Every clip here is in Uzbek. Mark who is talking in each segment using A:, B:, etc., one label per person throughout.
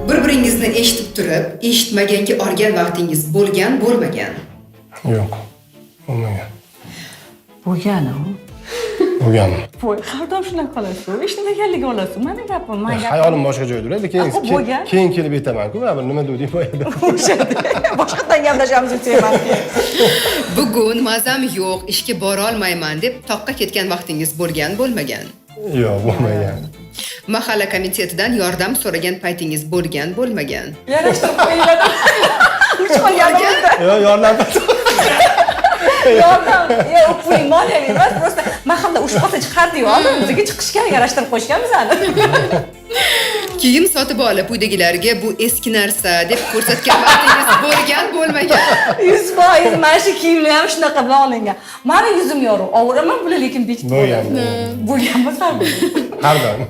A: Bir biringizni eshitib turib, eshitmaganga olgan vaqtingiz bo'lgan, bo'lmagan?
B: Yo'q. Bo'lmagan.
C: Bo'lgan u.
B: Bo'lganmi?
C: Voy, har doim shunaqa qilasiz. Eshitmaganligi olasiz. Mani gapim, man gapim.
B: Xayolim boshqa joyda, lekin
C: A, bo'lgan.
B: Keyin kelib aytaman-ku, baribir nima degding boya.
C: O'shanda boshqatdan gaplashamiz desam.
A: Bugun mazam yo'q, ishga borolmayman deb toqqa ketgan vaqtingiz bo'lgan, bo'lmagan?
B: Yo'q, bo'lmagan.
A: Mahalla komitetidan yordam so'ragan paytingiz bo'lgan, bo'lmagan?
C: Yarashtirib qo'yinglar. Uch qolganimizda.
B: Yo'q, yordam.
C: Yordam. Yo, pul moliyaviy emas, просто mahalla urushib qolsa chiqardi-yu, oldin bizga chiqishgan, yarashtirib qo'yishgan bizani.
A: Kiyim sotib olib uydagilarga bu eski narsa deb ko'rsatgan vaqtingiz bo'lgan, bo'lmagan?
C: 100% mana shu kiyimlar ham shunaqa bilan olingan. Mani yuzim yorug', ovuraman bular lekin bekitib
B: Bo'lgan.
C: Bo'lgan bo'lsa
B: Har doim.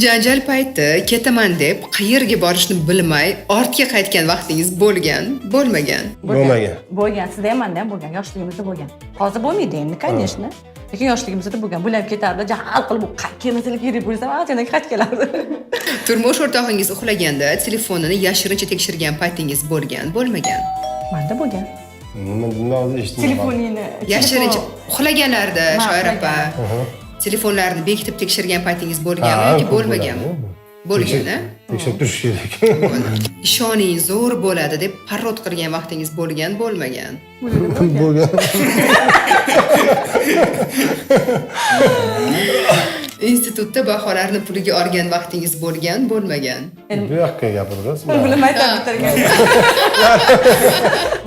A: Janjal payti ketaman deb qayerga borishni bilmay ortga qaytgan vaqtingiz bo'lgan, bo'lmagan?
B: Bo'lmagan.
C: Bo'lgan, sizda ham, manda ham bo'lgan, yoshligimizda bo'lgan. Hozir bo'lmaydi endi, конечно. Lekin yoshligimizda bo'lgan. Bular ham ketardi, jahl qilib, kelmasalar kerak bo'lsa, anchadan qaytib kelardi.
A: Turmush o'rtog'ingiz uxlaganda telefonini yashirincha tekshirgan paytingiz bo'lgan, bo'lmagan?
C: Manda bo'lgan.
B: Nima nima hozir eshitdim.
C: Telefoningni
A: Yashirincha uxlaganlarida
C: Ma,
A: Shoir opa telefonlarini bekitib tekshirgan paytingiz bo'lganmi yoki bo'lmaganmi? Bo'lgan, a?
B: Tekshirib turish kerak.
A: Ishoning, zo'r bo'ladi deb parrot qilgan vaqtingiz bo'lgan, bo'lmagan?
B: Bo'lgan.
A: Institutda baholarni puliga olgan vaqtingiz bo'lgan, bo'lmagan?
B: Bu yoqqa gapirasiz.
C: Buni maktab bitirgan.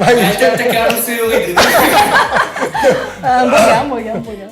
D: Maktabda korrupsiya yo'q edi.
C: Bo'lgan, bo'lgan, bo'lgan.